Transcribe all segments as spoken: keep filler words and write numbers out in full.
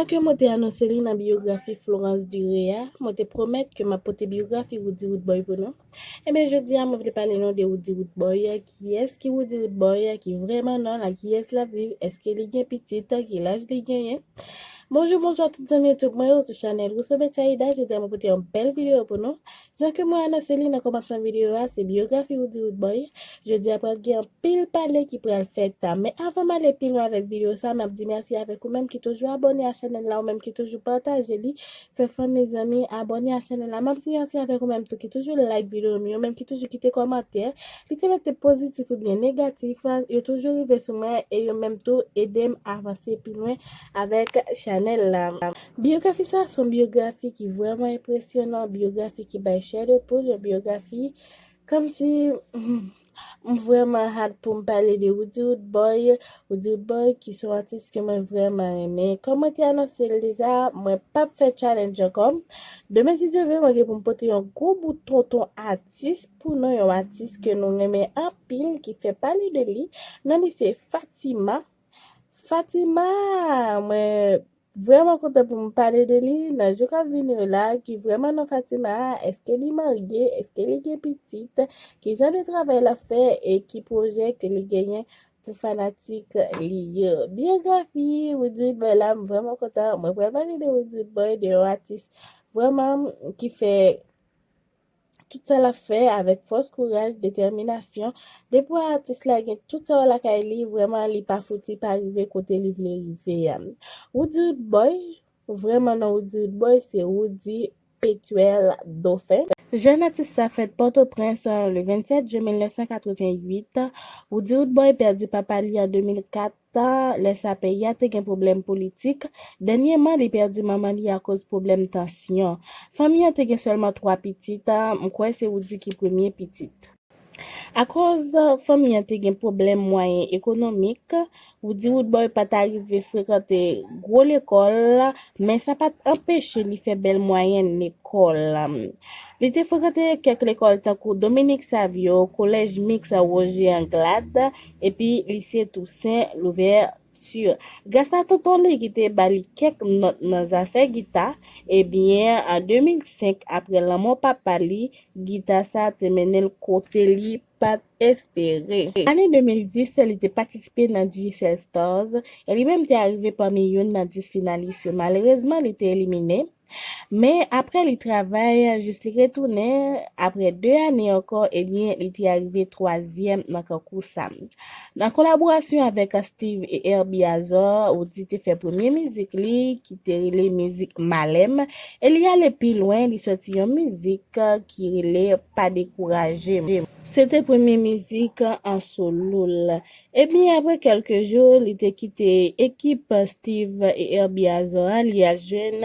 Ke mwen te anonse li nan biyografi Florence Duré a, mwen te pwomèt ke m ap pote biyografi Roody Roodboy pou nou. Ebyen, jodi a, mwen vle pale nou de Roody Roodboy. Kiyès ki Roody Roodboy? Ki vrèman non l? Kiyès l ap viv? Èske li gen pitit? Ki laj li genyen? Bonjou, bonswa tout zanmi YouTube mwen yo sou chanèl Rousseau Betsaida. Jodi a, mwen pote yon bèl videyo pou nou. Jan ke mwen anonse li nan kòmansman videyo a, se biyografi Roody Roodboy. Jodi a pral gen anpil pale ki pral fèt. Men avan m ale pi lwen avèk videyo sa, m ap di mèsi avèk ou menm ki toujou abòne a chanèl la, ou menm ki toujou pataje li, fè fanmi zanmi abòne a chanèl la. M ap di mèsi avèk ou menm tou ki toujou like videyo m yo, menm ki toujou kite kòmantè, kite mete pozitif oubyen negatif, yo toujou rive sou mwen e yo menm tou ede m avanse pi lwen avèk chanèl la. Biyografi sa se yon biyografi ki vrèman enpresyonan, biyografi ki bay chè de poul, yon biyografi kòmsi m vrèman hâte pou m pale de Roody Roodboy. Roody Roodboy ki se yon atis ke mwen vrèman renmen. Kòm mwen te anonse l deja, mwen p ap fè challenge ankò. Demen, si Dye vle, mwen gen pou m pote yon gwo bout tonton atis pou nou, yon atis ke nou renmen anpil, ki fè pale de li. Non li se Fatima. Fatima, mwen vrèman kontan pou m pale de li nan jou k ap vini yo la. Ki vrèman non Fatima a? Èske li marye? Èske li gen pitit? Ki jan de travay l ap fè? E ki pwojè ke li genyen pou fanatik li yo? Biyografi Roody Roodboy la, m vrèman kontan. Mwen pral pale de Roody Roodboy, de yon atis vrèman ki fè tout sa l ap fè avèk fòs, kouraj, detèminasyon. Depi w wè atis la gen tout sa w wè lakay li, vrèman li pa fouti pa rive kote li vle rive a. Roody Roodboy, vrèman non Roody Roodboy se Roody Petuel Dauphin. Jèn atis sa fèt Pòtoprens le vennsèt jen mil nèf san katrevenn uit. Roody Roodboy pèdi papa li an de mil kat. Lè sa peyi a te gen pwoblèm politik. Dènyèman, li pèdi manman li akoz pwoblèm tansyon. Fanmi an te gen sèlman twa pitit, m kwè se Roody ki premye pitit. Akoz fanmi an te gen pwoblèm mwayen ekonomik, Roody Roodboy pa t arive frekante gwo lekòl, men sa pa t anpeche li fè bèl mwayèn lekòl. Li te frekante kèk lekòl tankou Dominique Savio, Kolèj Miks Roger Anglade, epi Lise Toussaint Louverture. Gras a tonton li ki te ba li kèk nòt nan zafè gita, ebyen, an de mil senk, apre lanmò papa li, gita sa te mennen l kote li pa t espere. Ane de mil dis, li te patisipe nan Digicel Stars, e li menm te arive pami youn nan dis finalis yo. Malerezman, li te elimine. Men, apre li travay jis li retounen, apre de ane ankò, ebyen, li te arive twazyèm nan konkou sa. Nan kolaborasyon avèk Steve e Herbie Azor, Roody te fè premye mizik li, ki te rele mizik Malè m, e li ale pi lwen, li sòti yon mizik ki rele Pa Dekouraje. Se te premye mizik an solo l. Ebyen, apre kèlke jou, li te kite ekip Steve e Herbie Azor a, li al jwenn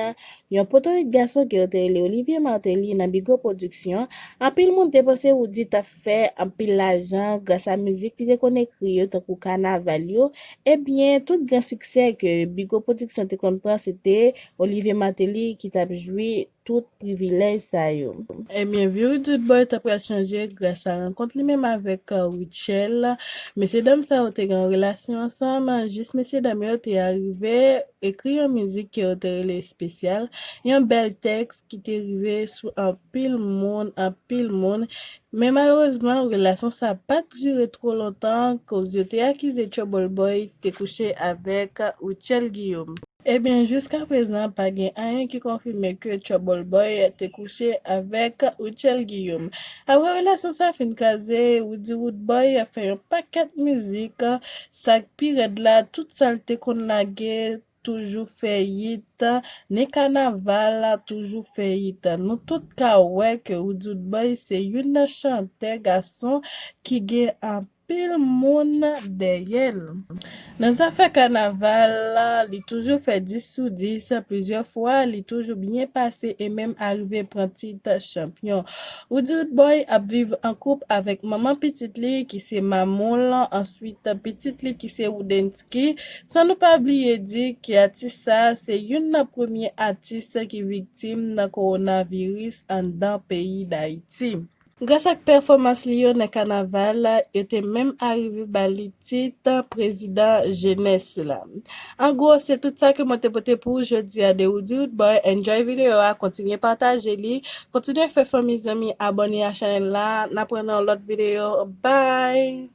yon potorik gason ke yo te rele Olivier Martelly nan Bigo Production. Anpil moun te panse Roody t ap fè anpil lajan gras a mizik li te konn ekri yo, tankou Kanaval yo. Ebyen, tout gran siksè ke Bigo Production te konn pran, se te Olivier Martelly ki t ap jwi tout privilèj sa yo. Ebyen, vi Roody Roodboy ta pral chanje gras a rankont li menm avèk, euh, Rutshelle. Mesye dam sa yo te gen yon relasyon ansanm, jis mesye dam yo te arive ekri yon mizik ke yo te rele Espesyal, yon bèl tèks ki te rive sou anpil moun, anpil moun. Men malerezman, relasyon sa pa t dire twò lontan, koz yo te akize Trouble Boy te kouche avèk Rutshelle Guillaume. Ebyen, jiskaprezan, pa gen anyen ki konfime ke Trouble Boy te kouche avèk Rutshelle Guillaume. Apre relasyon sa fin kraze, Roody Roodboy fè yon pakèt mizik. Sa k pi rèd la, tout sa l te konn lage toujou fè yit, ni kanaval la toujou fè yit. Nou tout ka wè ke Roody Roodboy se youn nan chantè gason ki gen anpil moun dèyè l. Nan zafè kanaval la, li toujou fè dis sou dis, plizyè fwa, li toujou byen pase e menm arive pran tit chanpyon. Roody Roodboy ap viv an koup avèk manman pitit li, ki se Mamoul, answit pitit li, ki se Roodensky. San nou pa bliye di ke atis sa a se youn nan premye atis ki viktim nan kowonaviris anndan peyi Dayiti. Gras ak pèfòmans li yo nan kanaval la, yo te menm arive ba li tit prezidan jenès la. An gwo, se tout sa ke mwen te pote pou ou jodi a de Woody Woodboy. Enjoy videyo a, kontinye pataje li, kontinye fè fanmi zanmi abòne a chanèl la. N ap wè nan yon lòt videyo. Bye!